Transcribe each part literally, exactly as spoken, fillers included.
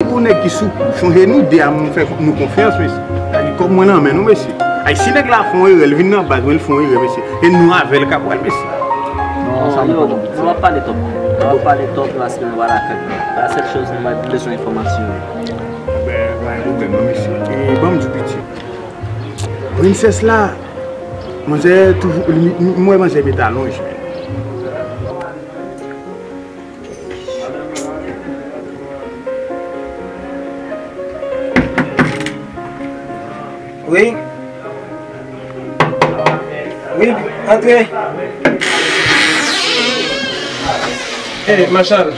Pou nèg ki sou kou, chonje nou de a m fè nou konfyans, mesye. Sa di kòb mwen nan men nou, mesye. Ay, si nèg la fè yon erè, l vin nan baz mwen, l fè yon erè, mesye. E nou avè l k ap pral, mesye. Non, sa nou pa bon. Nou ap pale twòp. Nou ap pale twòp paske nou pa lakay nou. La sèl choz nou bezwen enfòmasyon yo. Ben, pa gen pwoblèm non, mesye. E ban m di w piti. Princess la, manzè toujou, li, m wè manzè met alonj, men. Wi. Wi, antre. Hey, Machal.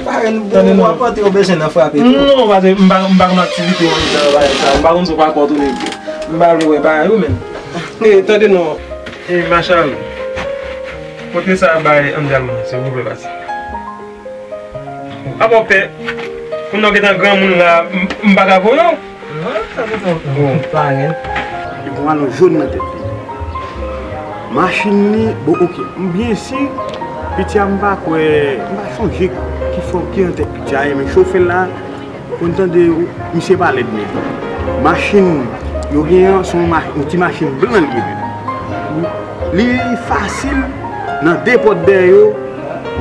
Pare nou, tande w ap antre, w bezwen nan frape tou. Non, paske m pa, m pa konn aktivite w nan bagay sa. M pa konn si w pa kòdone. M pa vle wè bagay yo, men. Hey, tande non. Hey, Machal. Pote sa bay Andy Alman, silvouplè, pase. Apa w pè? Kounye a w gentan granmoun la, m, m pa ka voye w? Non, sa se yon, yon parenn. Li gon alon jòn nan tèt li. Machin li, bon, oke. M byen si, piti a m pa kwè, m pa sonje ki fò, ki nan tèt piti a ye, men chofè la, konn tande misye pa lèd, men. Machin, yo gen an, se yon ma-, yon ti machin blan li ye, men. Li fasil, nan de pòt dèyè yo,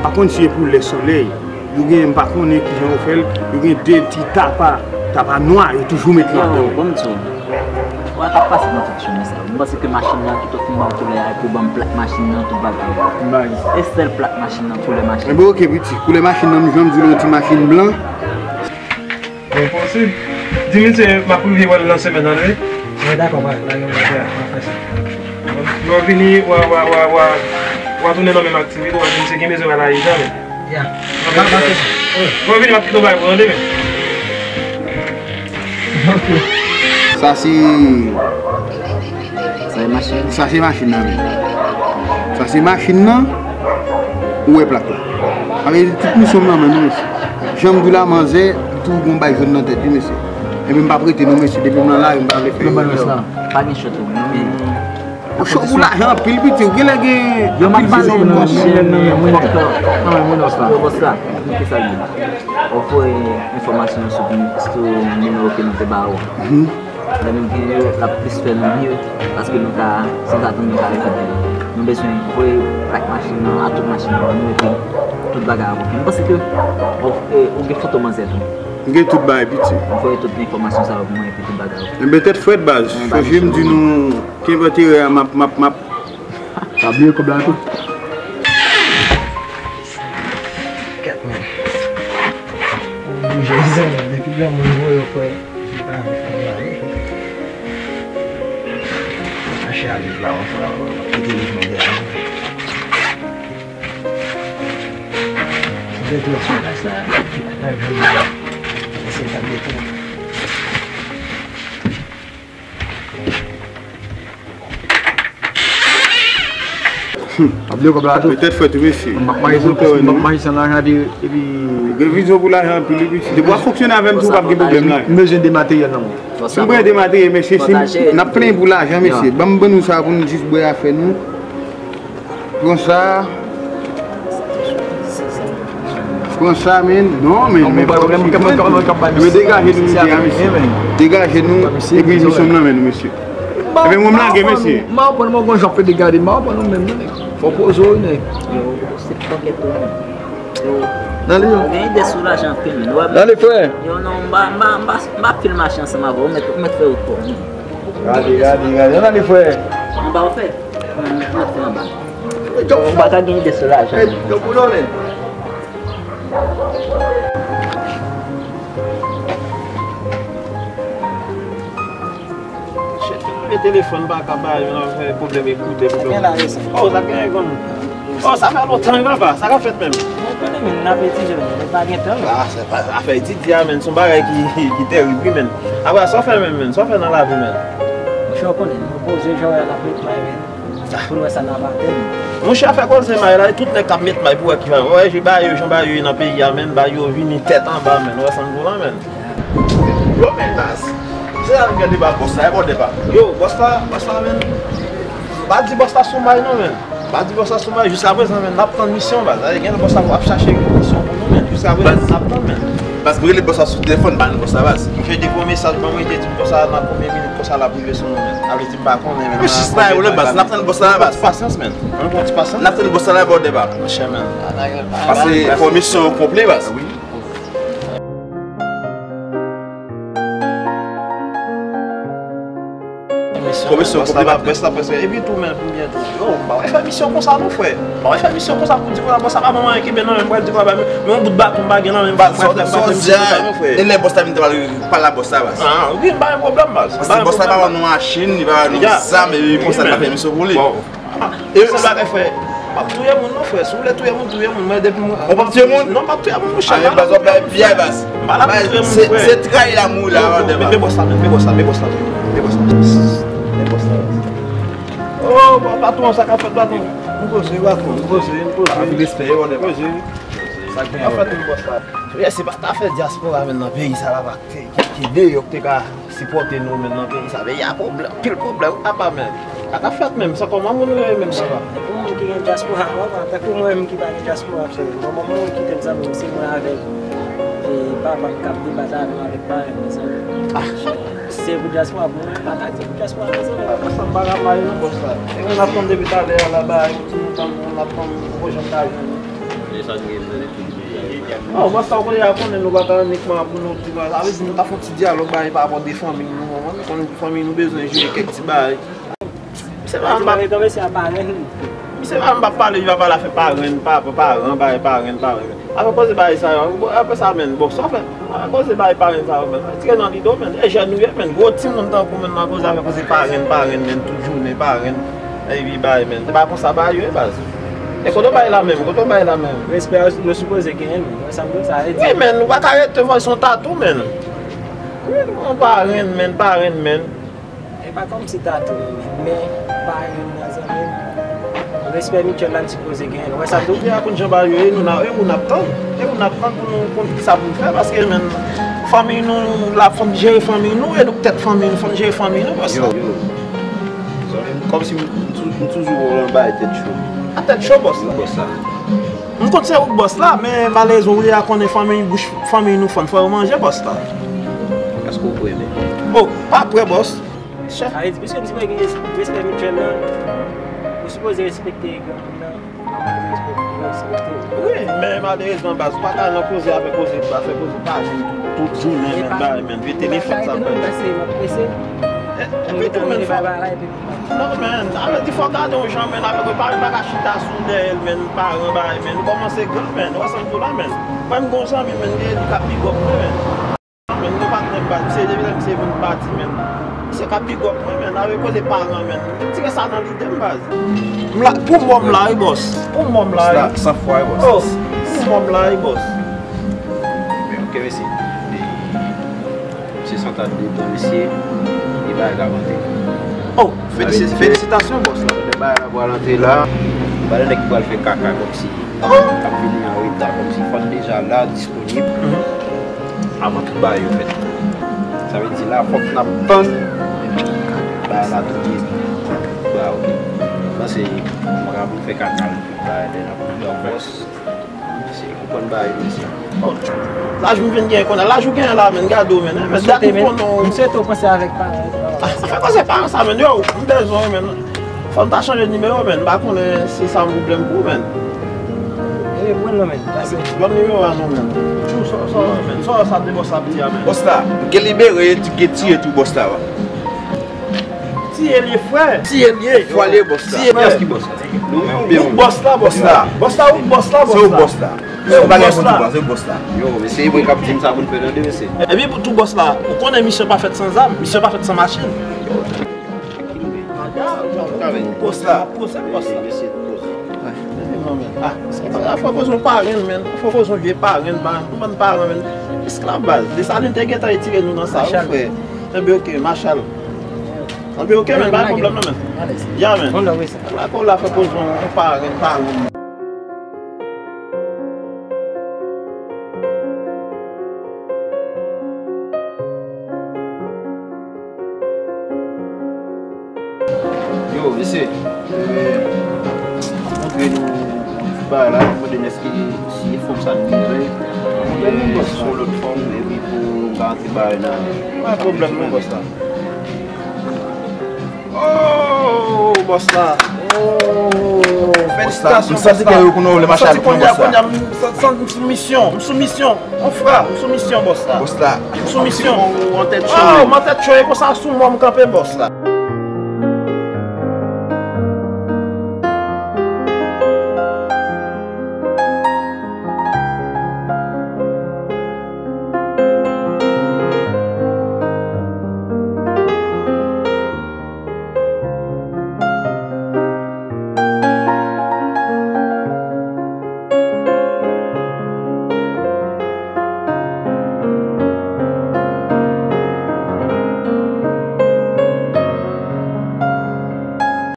m pa konn si e pou lè solèy. Yo gen, m pa konnen kijan yo fè l, yo gen de ti tapa, tapa nwa, yo toujou met ladan. Yo, ban m di w, w a k ap pase nan tèt chonmen sa yo. M panse ke machin nan kite w fin ban m koulè a, epi w ban m plak machin nan, tout bagay. E sèl plak machin nan, koulè machin. Enben, oke, piti. Koulè machin nan, m jwenn di w, yon ti machin blan. Enposib. Di misye, m ap rive wè l nan semèn nan, wi. Mwen dakò, pa, pa gen pwoblèm, m ap fè sa. Lè w vini, w a, w a, w a, w a, w a tounen nan menm aktivite, w a di misye gen bezwen al Ayiti, men. Ya. Lè w vini, m ap kite w bagay pou tande, men. Ok. Sa se Sa se machin? Sa se machin nan, men. Sa se machin nan, ou wè plak la. Sa vle di tout misyon m nan men nou, mesye. Jan m di w la, manzè, li toujou gon bay jòn nan tèt li, mesye. Enben, m p ap rete non, mesye. Depi m nan lari, m pa vle fè erè. Pa gen cho tou, non, men. Ou cho pou lajan anpil, piti. Ou genlè gen anpil vizyon pou mwen. Yo, bòs la, koute sa l di. Ou voye enfòmasyon sou, sou nimewo ke nou te ba ou. Lè nou gen yo, l ap plis fè nou mye, paske nou ka, san atann, nou ka reponn yo. Nou bezwen voye plak machin nan, a tout machin nan ban nou, epi tout bagay ap oke. M panse ke, ou, e, ou gen foto manzè tou. M gen tout bagay, piti. Voye tout enfòmasyon sa yo pou mwen, epi tout bagay ap oke. Enben, tèt frèt, baz. Chonje m di nou, kenbe enterè a, m ap, m ap, m ap. Pa bliye kòb la tou. Kèt, men. Ou bouje, zanmi, depi granmoun voye w kwè. Mache a liv la, anfen, kite liv mwen dèyè. Mwen te sou plas la, nan jwenn mwen. Mwen se tab de tou. Ap bliye kòb la tou. Petèt fè tou, mesye. M ap mache san, m ap mache san lajan epi, epi. Gen vizyon pou lajan anpil, wi, mesye. Depi w ap fonksyone avè m tou, w p ap gen pwoblèm lajan. M bezwen de materyèl nan mwen. Si m pran de materyèl, mesye, si n ap plenyen pou lajan, mesye. Ban m, ban nou sa pou nou jis bwè afè nou. Pran sa. Pran sa, men. Non, men, men, men degaje nou, mesye, a, mesye. Degaje nou, epi misyon m nan men nou, mesye. Epi mwen m lage, mesye. M pa konprann mwen gon jan fè degade, m pa konprann nou menm, non, nèg. Fò poze w, nèg. Yo, se pakèt ou menm. Yo. Nan li, yo. Ou gen ide sou lajan anpil, men. Nan li, frè. Yo, non, m pa, m pa, m pa, m pa fil mache ansanm avè w, ou mèt, ou mèt fè wout pa w, men. Gade, gade, gade. Nan li, frè. Anba ou fè. Ou pa ka gen ide sou lajan. Shit, mwen telefòn pa ka ba yo nan fè pwoblèm ekoutè, pwoblèm. Oh, sa gen konn. Oh, sa fè lontan, wi, papa. Sa ka fèt menm. Mwen konnen, men, n ap etidye, men, nou pa gen tan, men. Ah, se pa afè etidye a, men, se yon bagay ki, ki tèrib, wi, men. Apre, sa w fè menm, men? Sa w fè nan lavi, men? Monchè, w konnen, nou poze jan w wè a, n ap met may, men. Pou n wè sa n ap atèn. Monchè, afè koze may la, e tout nèg k ap met may pou wè ki va. Wè, je ba yo, jan ba yo ye nan peyi a, men, ba yo vini tèt anba, men. Wè sa m di w la, men. Yo, men, baz. Se la, gade ba bòs la, e bò depa. Yo, bòs la, bòs la, men. Pa di bòs la sou may, non, men. Pa di bòs la sou may, jiskaprezan, men, n ap tann misyon, baz. Gen lè bòs la ap chache misyon pou nou, men. Jiskaprezan, n ap tann, men. Baz, mwen rele bòs la sou telefòn, pa jwenn bòs la, baz. Misye te voye mesaj ban mwen, li te di m konsa nan konbyen minit konsa l ap rive sou nou, men. Sa vle di m pa konnen, men. Mwen jis la, yo le baz, n ap tann bòs la, baz. Pasyans, men. Ann pran ti pasyans. N ap tann bòs la, bòdè, baz. Monchè, men. Pase fò misyon konplè, baz. Wi. Komisyon konplè, baz. Bòs la prèske. Epi tou, men, pou byen tou. Yo, m pa wè fè misyon konsa, non, frè. M pa wè fè misyon konsa pou di konsa, bòs la pa ban mwen anyen kenbe nan men m, pral di konsa, men yon bout baton m pa gen nan men m, pral fè misyon konsa, non, frè. E lè bòs la vin te pale, pale a bòs la, baz. Ah, wi, m pa gen pwoblèm, baz. Paske bòs la pa ban nou machin, li pa ban nou zam, epi konsa, n pa fè misyon pou li. E se bagay, frè. M ap touye moun, non, frè. Si w vle touye moun, touye moun. Mwen, depi mwen... Ou p ap touye moun? Non, m p ap touye moun, monchè. Ah, men baz, w ap bay pyè, baz. M pa la pou touye moun, frè. Se trayi la m ou la, men bòs la, men bòs la, men bòs la, men bòs la. Men bòs la, baz. Oh, bon, patwon, sa k ap fèt, patwon? M poze, patwon, m poze, m poze. Anpil respè, wi, bòs la. Poze. Sa k gen, bòs la? Frè, se pa t afè dyaspora, men nan peyi sa la, pa ki, ki, ki deyò ki te ka sipòte nou, men nan peyi sa. Peyi a pwoblèm, pil pwoblèm, apa, men. Sa k ap fèt menm, se kòman moun rele menm, papa? Pou moun ki gen dyaspora, papa, tankou mwen menm ki pa gen dyaspora, frè, manman mwen ki te zanmi m, se mwen avèk, e, papa m k ap debat avè m avèk paran m, mezanmi. Ah. Se pou dyaspora, pou mwen, pa ta di pou dyaspora, mezanmi. Sa m pa ka pale, non, bòs la. E mwen ap tann depi talè a la, ba, yon ti montan, moun ap tann, nou poko janm ka jwenn. Non, bòs la, ou konnen, a konnen nou pa ta inikman pou nou di, sa vle di nou ta fè yon ti dyalòg, ba, pa rapò de fanmi nou, konprann? Fanmi nou bezwen jere kèk ti bagay. Misye pa, m pa, misye pa, m pa pale, li pa pale afè paran, pa, paran, bagay paran, paran. Afè koze bagay sa yo, apre sa, men, bon, sa w fè, afè koze bagay paran sa yo, men, retire nan lide w, men, e jèn nou ye, men, gwo timoun tankou, men, nan koze afè koze paran, paran, men, tout jounen paran, epi bagay, men, se pa konsa bagay yo ye, baz. E kote w bay la menm, kote w bay la menm? Respè nou sipoze genyen, men, wè sa m di w, sa vle di. Wi, men, ou pa ka rete vòy se yon tatou, men. Wi, nou paran, men, paran, men. E pa kòmsi tatou, men pa youn nan zanmi m. Respè mityèl la n sipoze genyen. Ou wè sa m di w? Kounye a konn jan bagay yo ye, nou na, e ou n ap tann. E ou n ap tann pou nou konn kisa pou n fè, paske, men, fanmi nou, la, fò n jere fanmi nou, e nou k tèt fanmi nou, fò n jere fanmi nou, bòs la. Yo, yo. Zanmi m, kòmsi m, m tou-, m toujou wè w nan bagay tèt cho. A tèt cho, bòs la. Bòs la. M konn se ou k bòs la, men malerezman, ou deja konnen fanmi, bouch fanmi nou fann, fò yo manje, bòs la. Èske w prè, men? Oh, pa prè, bòs. Sa vle di, piske m sipoze gen respè mityèl la, ou sipoze respekte granmoun nan, ou sipoze respekte. Wi, men malerezman, baz, ou pa ka nan koze avèk koze, afè koze pa jwenn tout, tout jounen, men, bagay, men, vye telefòn sa, men. Epi tou, men, fò, non, men, avèk di fò gade yon jan, men, avèk yo pa, pa ka chita sou dèyè l, men, paran, bagay, men, nou kòmanse gran, men, ou wè sa m di w la, men. Mwen, m gon zanmi, men, li, li ka big up mwen, men. Men, nou patnè m, baz. Misye depi lè misye vin pati, men. Misye ka big up mwen, men. Avèk koze paran, men. Retire sa nan lide m, baz. M la, pou mò m la, wi, bòs. Pou mò m la, wi. San fwa, wi, bòs. Oh, pou mò m la, wi, bòs. Men, ok, mesye. Misye santan dedan, mesye. Li bay gavante. Oh, felisi-, felisitasyon, bòs la. Lè bagay la pral antre la, pa de nèg ki pral fè kaka kòmsi. K ap vini an reta, kòmsi fò n deja la, disponib. Avan tout bagay yo fèt. Sa vle di la, fòk n ap tann bagay la touye. Ba, ok. Mwen panse, mwen ka vin fè kaka l, tout bagay, lè n ap pran bòs. Se konprann bagay yo, mesye. Oh, laj m vin gen kounye a, laj ou gen la, men, gade w, men, men, dat m konnen w. M swete w panse avèk paran. Ah, afè koze paran sa, men, yo, m bezwen w, men. Fò m ta chanje nimewo, men. M pa konnen si sa yon pwoblèm pou ou, men. E, pran non, men. Pase. Ban m nimewo a non, men. Tchou, sa, sa, men. Sa, sa de bòs la ap di a, men. Bòs la, gen libere, gen tiye tou bòs la, wi. Tiye l ye, frè. Tiye l ye. Fwa l ye, bòs la. Tiye l ye. Kiyès ki bòs la? Nou menm oubyen ou? Ou bòs la, bòs la. Bòs la, ou bòs la, bòs la. Se ou bòs la. Se ou bòs la. Se ou bòs la. Yo, mesye, mwen k ap di m sa pou n fè tande, mesye. Epi pou tou bòs la, ou konnen misyon pa fèt san zam, misyon pa fèt san machin. Bòs la. Poze bòs la. Ah, se pa fò koze yon parenn, men. Fò koze yon vye parenn, pa, yon bann paran, men. Esklav baz. Desalin te gentan retire nou nan sa, wi, frè. Enben, ok, Machal. Enben, ok, men, pa gen pwoblèm, non, men. Ya, men. Lakòl la fè poze yon parenn, parenn. Yo, mesye, e, m ap montre nou yon ti bagay Mwen mande èske si fòm sa nou bezwen, sou lòt fòm, epi pou m ka antre bagay nan. Pa pwoblèm non, bòs la. Oh, bòs la. Oh, felisitasyon, bòs la. M santi kè yo konnen w lè mache avèk mwen, bòs la. M santi kounye a, kounye a, m santi, santi m sou misyon, m sou misyon. On fra, m sou misyon, bòs la. Bòs la. M sou misyon. Ou an tèt cho. Oh, m an tèt cho, e konsa sou mò m kanpe, bòs la.